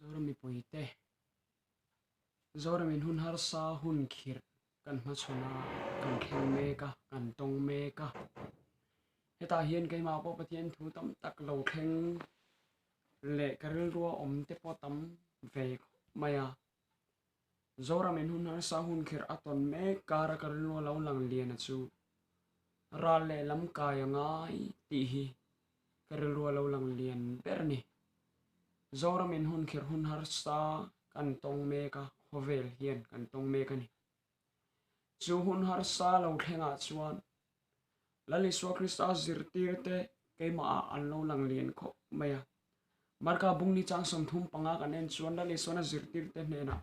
Zoram mipuite, Zoramin hun harsa hun khirh kan hmachhawn a, kan thleng mek a, kan tawng mek a. Hetah hian keimah pawh Pathian thu tam tak lo thleng leh ka rilrua awm te pawh tam ve khawp mai a. Zoramin hun harsa hun khirh a tawn mek kara ka rilrua lo lang lian a chu ral leh lam kai a ngai tih hi ka rilrua lo lang lian ber a ni. Zoramin hun khirh hun harsa kan tawng mek a, khawvel hian kan tawng mek a ni. Chu hun harsa lo thlengah chuan Lal Isua Krista zirtirte keimahah an lo lang lian khawp mai a. Marka bungni chang 35 kan en chuan Lal Isuana zirtirte hnenah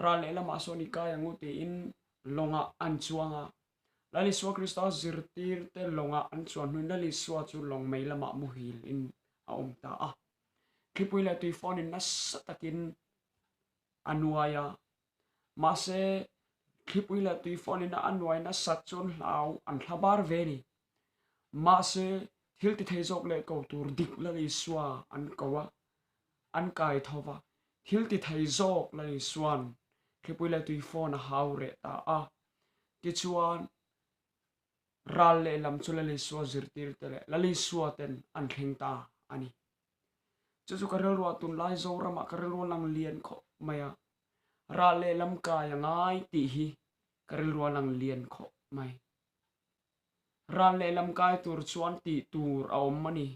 ral lehlamah sawn i kai ang u tiin lawngah an chuang a. Lal Isua Krista zirtirte lawngah an chuan hnuin Lal Isua chu lawng mei lamah muhil in a awm ta a. Thlipui leh tuifawnin nasa takin a nuai a. Mahse, thlipui leh tuifawnin a nuai nasat chuan hlau an thla bar ve a ni. Mahse, thil ti thei zawk leh ko tur dik Lal Isua an ko a, an kai tho va. Thil ti thei zawk Lal Isua'n thlipui leh tuifawn a hau reh ta a. Tichuan, ral lehlam chu Lal Isua zirtirte leh Lal Isua ten an thleng ta a ni. Chu chu ka rilruah tunlai Zoramah ka rilru lang lian khawp mai a, ral lehlam kai a ngai tih hi ka rilrua lang lian khawp mai. Ral lehlam kai tur chuan tih tur a awm a ni.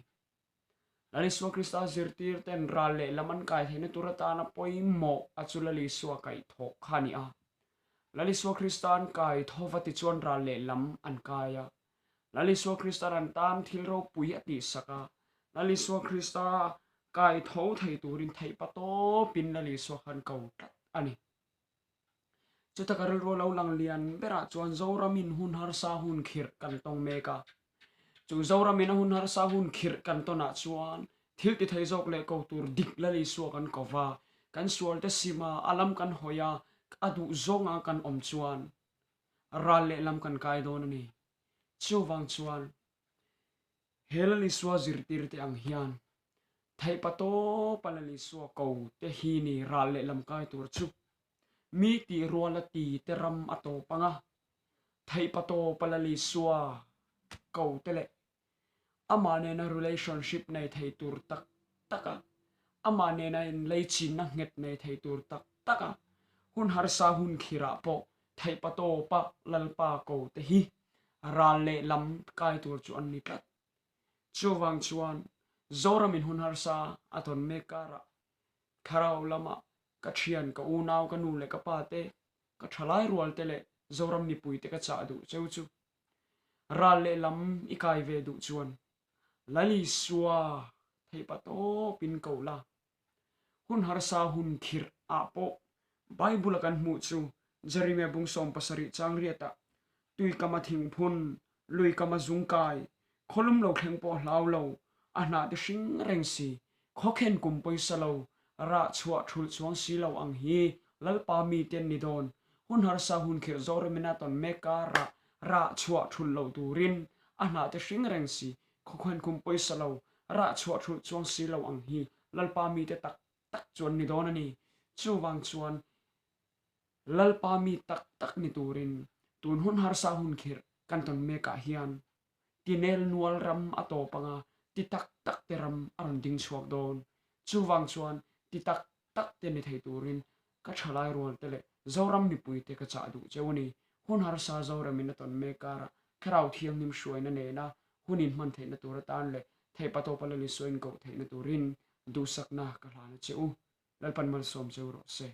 Lal Isua Krista zirtir ten ral lehlam an kai theihna tur atana pawimawh a chu Lal Isua kaihthawh kha a ni a. Lal Isua Krista an kai thova tichuan ral lehlam an kai a. Lal Isua Krista'n an tan thil ropui a tihsak a, Lal Isua Krista kai tho thei turin theih pa tawpin Lal Isua khan ko tlat a ni. Chuta ka rilru lo lang lian berah chuan Zoramin hun harsa hun khirh kan tawng mek a. Chu Zoramin a hun harsa hun khirh kan tawnah chuan thil ti thei zawk leh ko tur dik Lal Isua kan ko va, kan sualte sim a, a lam kan hawi a, a duh zawnga kan awm chuan ral lehlam kan kai dawn a ni. Chuvang chuan he Lal Isua zirtirte ang hian theihpa tawpa Lal Isua ko te hi ni ral lehlam kai tur chu mi tih ruala ti te ram a tawp ang a, theihpa tawpa Lal Isua ko te leh amah nena relationship nei thei tur tak tak a, amah nena inleichinna nghet nei thei tur tak tak a, hun harsa hun khirah pawh theihpa tawpa Lalpa ko te hi ral leh lam kai tur chu an ni tlat. Chuvang chuan Zoramin hun harsa a tawn mek karah thlarau lama ka thian, ka unau, ka nu leh ka pa te, ka thalai rual te leh Zoram mipui te ka chah duh cheu chu Ral lehlam i kai ve duh chuan Lal Isua theihpa tawpin ko la. Hun harsa hun khirh ah pawh Bible a kan hmuh chu Jeremiah bung 70 chang riatah tui kama thingphun, lui kama zungkai, khawlum lo thleng pawh hlau lo, a hnah te hring reng si, khawkhen kum pawisa lo, rah chhuah thulh chuang si lo ang hi Lalpa mite an ni dawn. Hun harsa hun khirh Zoramina tawn mek karah rah chhuah thulh loh turin a hnah te hring reng si, khawkhen kum pawisa lo, rah chhuah thulh chuang si lo ang hi Lalpa mite tak tak chu an ni dawn a ni. Chuvang chuan Lalpa mi tak tak ni turin tun hun harsa hun khirh kan tawn mekah hian tinel nual ram a tawp anga ti tak tak te ram a rawn ding chhuak dawn. Chuvang chuan ti tak tak te ni thei turin ka thalai rual te leh Zoram mipui te ka chah duh cheu a ni. Hun harsa Zoramin a tawn mek karah Thlarau Thianghlim hruaina nena hun inhman theihna tur atan leh theihpatawpa Lal Isua inkoh theihna turin duhsakna ka hlan a che u. Lalpan malsawm cheu rawh se.